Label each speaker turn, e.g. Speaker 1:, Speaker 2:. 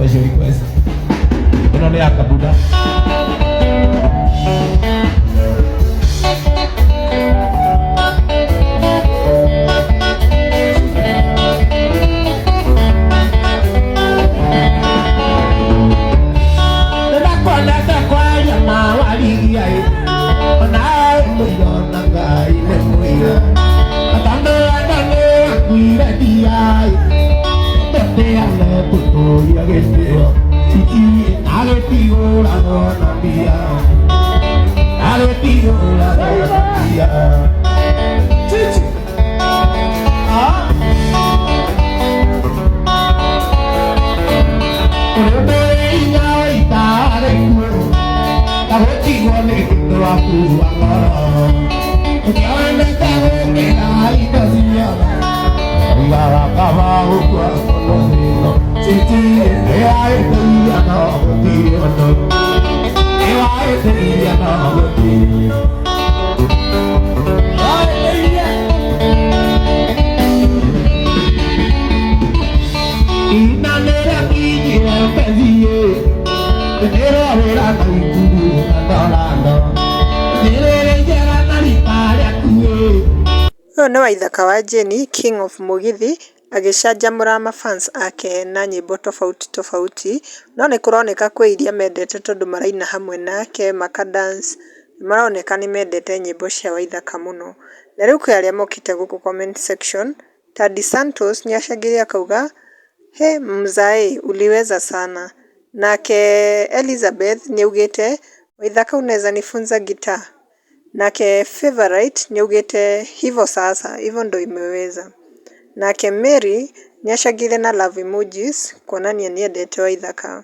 Speaker 1: Special request. Ĩno nĩ ya Kabuda. Nĩmakwendete kwaria ma warigia ĩ, ona mũira ona Ngai nĩ mũira. Tondũ wendo nĩ wakuire ndia ĩ, tũtĩane tũtũrie gĩtĩo, na gĩtigũragwo na mbia, na gĩtigũragwo na mbia. Chichi. Ah.
Speaker 2: Ũyũ nĩ Waithaka wa Jane, King of Mũgithi, agĩcanjamũra ma fans ake na nyĩmbo tofauti tofauti, no nĩ kũroneka kwĩ iria mendete tondũ maraina hamwe nake, maka dance, nĩ maroneka nĩ mendete nyĩmbo cia Waithaka mũno. Na rĩu kwĩ arĩa mokĩte gũkũ comment section, Tadi Santos nĩ acangĩire akauga, he mzae uliweza sana. Nake Elizabeth nĩ augĩte, Waithaka unaweza nifunza guitar? Nake Favorite nĩ augĩte hivo sasa, hivyo ndo imeweza. Nake Mary nĩ acangĩire na love emojis kuonania nĩ endete Waithaka.